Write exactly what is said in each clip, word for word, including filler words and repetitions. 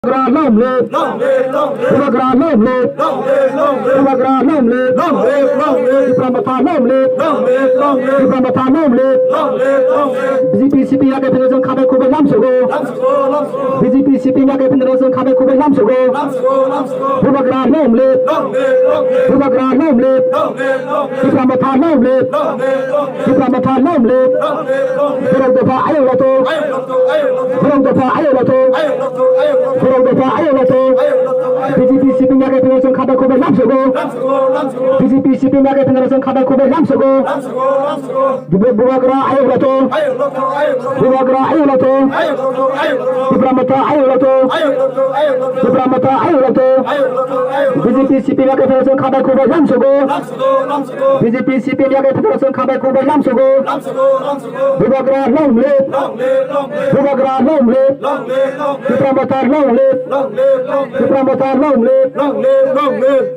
Bubagra long live! Long live, long live! Bubagra long live! Long live, long live! Bubagra long live! Long live, long live! Tipra Motha long live! Long live, long live! Tipra Motha long live! Long live, long live! B J P C P M yakhe pheno chwng khabai khubui lamsogo. Lamsogo, lamsogo! B J P C P M yakhe pheno chwng khabai khubui lamsogo. Lamsogo, lamsogo! Bubagra long live! Long live, long live! Bubagra long live! Long live, long live! Tipra Motha long live! Long live, long live! Tipra Motha long live! Long live, long live! Borok dopha ayuk lato! Ayuk lato, ayuk lato! Borok dopha ayuk lato! Ayuk lato, ayuk lato! Borok dopha ayuk lato! Ayuk lato, ayuk lato! B J P C P M yakhe pheno chwng khabai khubui lamsogo. Lamsogo, lamsogo! B J P C P M yakhe pheno chwng khabai khubui lamsogo. Lamsogo, lamsogo! Bubagra ayuk lato! Ayuk lato, ayuk lato! Bubagra ayuk lato! Ayuk lato, ayuk lato! Tipra Motha ayuk lato! Ayuk lato, ayuk lato! Tipra Motha ayuk lato! Ayuk lato, ayuk lato! B J P C P M yakhe pheno chwng khabai khubui lamsogo. Lamsogo, lamsogo! B J P C P M yakhe pheno chwng khabai khubui lamsogo. Lamsogo, lamsogo! Bubagra long live! Long live, long live! Bubagra long live! Long live, long live! Tipra Motha long live! Long live, long live! Tipra Motha long live! Long live, long live!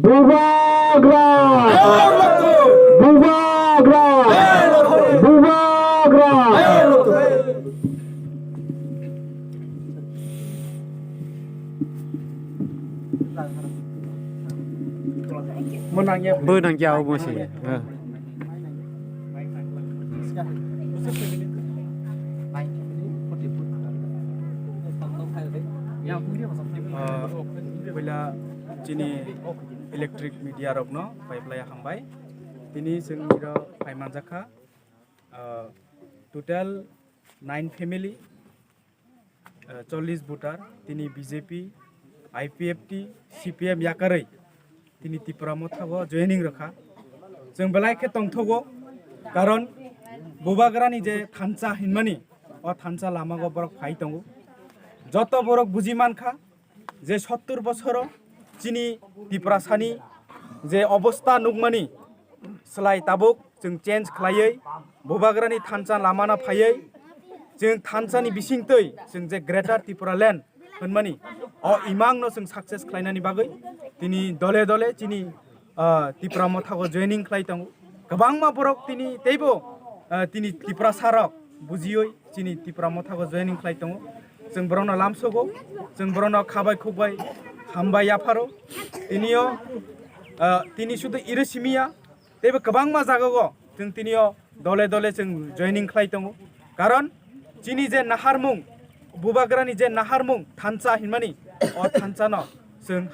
Bubagra! Bubagra! Bubagra! Bo nang ya, abo se. Ah, puila chini electric media rokno pai phlai hambai. Tini chwng iro phai manjak kha, ah, total nine family, ah, chollish voter, tini B J P, I P F T, C P M yakarwi tini Tipra Motha o joining rwkha. Chwng belai khe tongthogo, karon Bubagrani je thansa hinmani, o thansa lamago borok phai tongo. Joto borok buji mankha je sottur bosoro chini Tiprasani je obostha nukmani, slai tabuk chwng change khlaiwi Bubagrani thansa lamano phaiwi chwng thansani bisingtwi chwng je Greater Tipraland hwnmani o imangno chwng success khlainani bagwi tini dole dole chini, ah, Tipra Motha o joining khlai tongo. Kwbangma borok tini teibo, ah, tini Tiprasa rok bujiwi chini Tipra Motha o joining khlai tongo. Chwng borokno lamsogo, chwng borokno khabai khukbai hambai yapharo. Tinio, ah, tini sudu iro simiya, teibo kwbangma jagao chwng tinio dole dole chwng joining khlai tongo. Karon chini je naharmung, Bubagrani je naharmung thansa hinmani, o thansano chwng